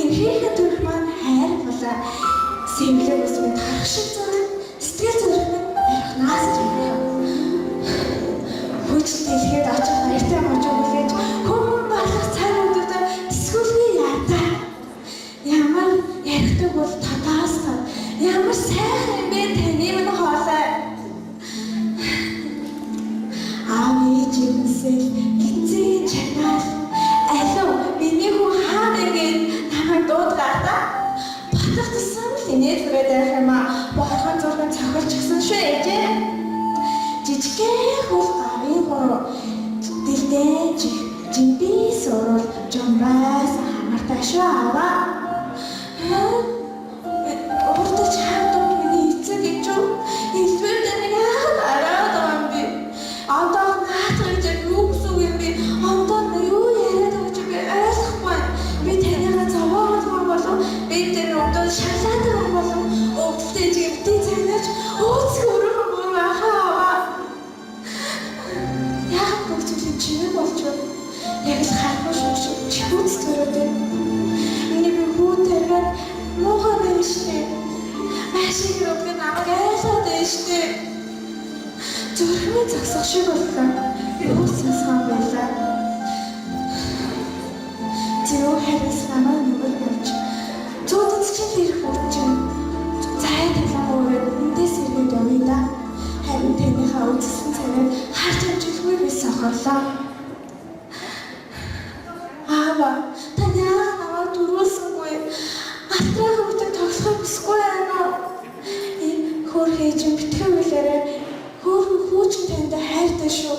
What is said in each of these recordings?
Энхийнхэн төрх маань хайр булаа. Сэвлэг ус минь тарах шиг зүрх, сэтгэл зүрх минь орхиноос ч юм. Хүч дэлхийд очих баяртай мужуу хүлээж хүн болох цаг өдөртөө тэсгүүлгүй яатаа. Ямар ярихдаг бол тодоос тод. Ямар сайхан юм бэ таны минь хоолой. Аав ээж юмсэл гизээ чанаал. Алив миний хүн хаана ингээд намайг дуудгаа та. Батах тусам л инээд хүрээд байх юм аа. Борхон зурган цохилчихсан шүү ээжээ. Жижигхэн хөл гавын хуруу дэлдэн чих жимби сурвал жумбаас хамартай шүү аваа. Урдч хаад миний эцэг гэж юу? Элбэр таныг яагаад араад байгаа юм бэ? Одоо наадах гэж юу гэсэн үг юм бэ? Одоо юу яриад байгаа ч би ойлгохгүй байна. Би таныгаа зовоогоод байгаа болов би тэр өдөө шалаад байгаа болов өвдөлтэй жигтэй цанаач өөцгөө өрөөхөн бүр байхаа аваа. Яагаад бүх зүйлийг чимэг болж байна? Яг л харахгүй шүү шиг чихүүц төрөөд байна. Миний би хүү таргаад муухай байна штэ. Машин рүүгээ намайг айлгаад байна штэ. Зүрхний зогсох шиг боллоо. Юу сонсгон байлаа. Зөв хариус намайг нүгэр явж зүүдэд чинь ирэх үр чинь зай талангуураад эндээс ирээд явъя да. Харин таныхаа үзсэн царайг харж амжилгүй би сохорлоо. Аава, та яагаад намайг түрүүлсэнгүй? Алтраа хөвгтөг тоглохыг хүсэхгүй байна уу? Энэ хөөрхий чинь битгий үлээрээ хөөрхөн хүүчин танд хайртай шүү.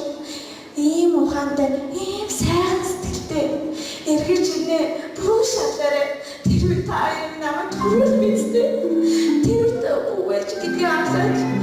Ийм ухаантай, ийм сайхан сэтгэлтэй. Эргэж ирнэ, бүрэн шалаарай. Тэр үе та юм намайг түрүүл мэдтэй. Тэр үе үгээлж гэдгийг амлаач.